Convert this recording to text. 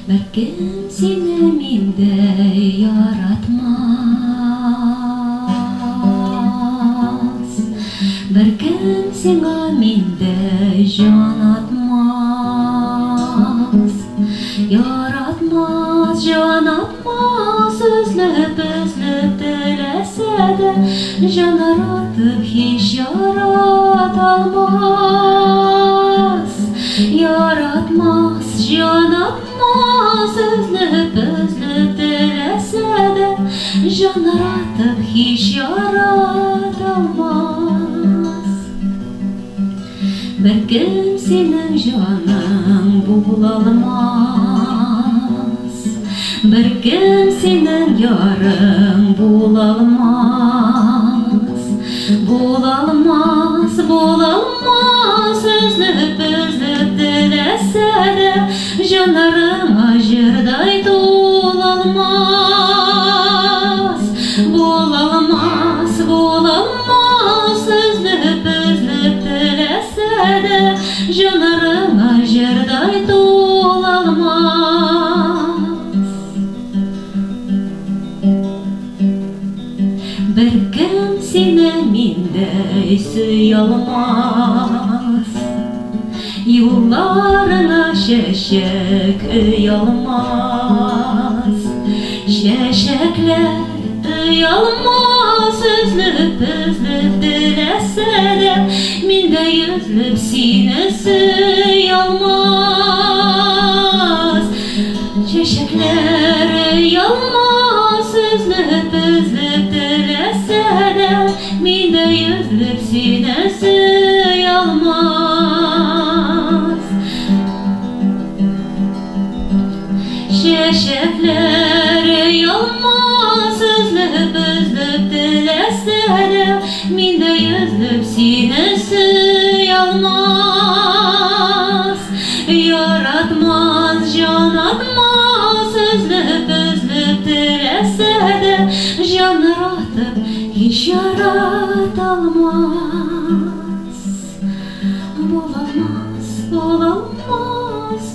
Беркем сине миндәй яратмас, Беркем сиңа миндәй җан атмас. Яратмас, җан атмас, өзлеп-өзлеп теләсә дә, Җан яратып һич ярата алмас. Яратмас, җан атмас, өзлеп-өзлеп теләсә дә, Җан яратып һич ярата алмас. Беркем синең җаның була алмас, Беркем синең ярың була алмас. Була алмас, була алмас, өзлеп-өзлеп теләсә дә, Җаннарыңа җырдай тула алмас. Була алмас, була алмас, өзлеп-өзлеп теләсә дә, Җаннарыңа җырдай тула алмас. Беркем сине миндәй сөя алмас, Юлларыңа чәчәк өя алмас. Чәчәкләр өя алмас, өзлеп-өзлеп теләсә дә, Миндәй өзлеп сине сөя алмас. Чәчәкләр өя алмас, өзлеп-өзлеп теләсә дә, Миндәй өзлеп сине сөя алмас. Чәчәкләр өя алмас, өзлеп-өзлеп теләсә дә, Миндәй өзлеп сине сөя алмас. Яратмас, җан атмас, өзлеп-өзлеп теләсә дә, Җан яратып һич ярата алмас. Була алмас, була алмас,